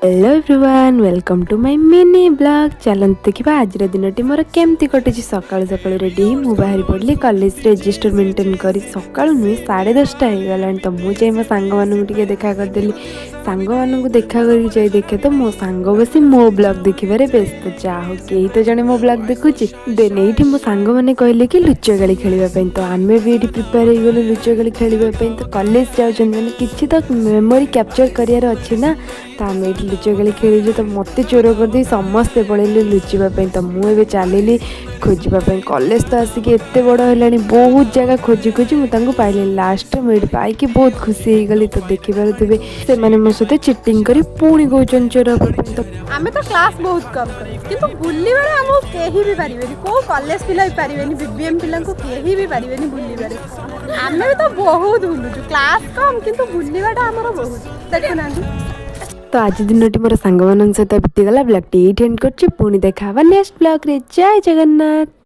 Hello everyone, welcome to my mini vlog. ଚାଲନ୍ତୁ ଦେଖିବା ଆଜିର ଦିନଟି ମୋର କେମିତି କଟିଛି। ସକାଳୁ ସକାଳୁ ରେଡ଼ି ହେଇ ମୁଁ ବାହାରି ପଡ଼ିଲି କଲେଜ ରେଜିଷ୍ଟର ମେଣ୍ଟେନ୍ କରି। ସକାଳୁ ନୁହେଁ, 10:30 ହେଇଗଲାଣି। ତ ମୁଁ ଯାଇ ମୋ ସାଙ୍ଗମାନଙ୍କୁ ଟିକେ ଦେଖା କରିଦେଲି। ସାଙ୍ଗମାନଙ୍କୁ ଦେଖା କରିକି ଯାଇ ଦେଖେ ତ ମୋ ସାଙ୍ଗ ବସି ମୋ ବ୍ଲଗ୍ ଦେଖିବାରେ ବ୍ୟସ୍ତ। ଯାହା ହଉ, କେହି ତ ଜଣେ ମୋ ବ୍ଲଗ୍ ଦେଖୁଛି। ଦେନ୍ ଏଇଠି ମୋ ସାଙ୍ଗମାନେ କହିଲେ କି ଲୁଚକାଳି ଖେଳିବା ପାଇଁ। ତ ଆମେ ବି ଏଇଠି ପ୍ରିପେୟାର ହେଇଗଲୁ ଲୁଚକାଳି ଖେଳିବା ପାଇଁ। ତ କଲେଜ ଯାଉଛନ୍ତି ମାନେ କିଛି ତ ମେମୋରି କ୍ୟାପଚର୍ କରିବାର ଅଛି ନା। ତ ଆମେ ଏଇଠି ଲୁଚକାଳି ଖେଳିଲୁ। ତ ମୋତେ ଚୋର କରିଦେଇ ସମସ୍ତେ ପଳେଇଲେ ଲୁଚିବା ପାଇଁ। ତ ମୁଁ ଏବେ ଚାଲିଲି ଖୋଜିବା ପାଇଁ। କଲେଜ ତ ଆସିକି ଏତେ ବଡ଼ ହେଲାଣି, ବହୁତ ଜାଗା ଖୋଜି ଖୋଜି ମୁଁ ତାଙ୍କୁ ପାଇଲି। ଲାଷ୍ଟରେ ମୁଁ ଏଇଠି ପାଇକି ବହୁତ ଖୁସି ହେଇଗଲି। ତ ଦେଖିପାରୁଥିବେ, ସେମାନେ ମୋ ସହିତ ଚିଟିଂ କରି ପୁଣି କହୁଛନ୍ତି ଚୋର ହେବା ପାଇଁ। ତ ଆମେ ତ କ୍ଲାସ୍ ବହୁତ କମ୍ କରୁ, କିନ୍ତୁ ବୁଲିବାରେ ଆମକୁ କେହି ବି ପାରିବେନି। କେଉଁ କଲେଜ ପିଲା ବି ପାରିବେନି, ବିବିଏମ୍ ପିଲାଙ୍କୁ କେହି ବି ପାରିବେନି ବୁଲିବାରେ। ଆମେ ବି ତ ବହୁତ ବୁଲୁଛୁ। କ୍ଲାସ୍ କମ୍, କିନ୍ତୁ ବୁଲିବାଟା ଆମର ବହୁତ। ଦେଖୁନାହାନ୍ତି। ତ ଆଜି ଦିନଟି ମୋର ସାଙ୍ଗମାନଙ୍କ ସହିତ ବିତିଗଲା। ବ୍ଲଗ୍ଟି ଏଇଠି ଏଣ୍ଡ କରୁଛି। ପୁଣି ଦେଖା ହେବା ନେକ୍ସଟ ବ୍ଲଗ୍ରେ। ଜୟ ଜଗନ୍ନାଥ।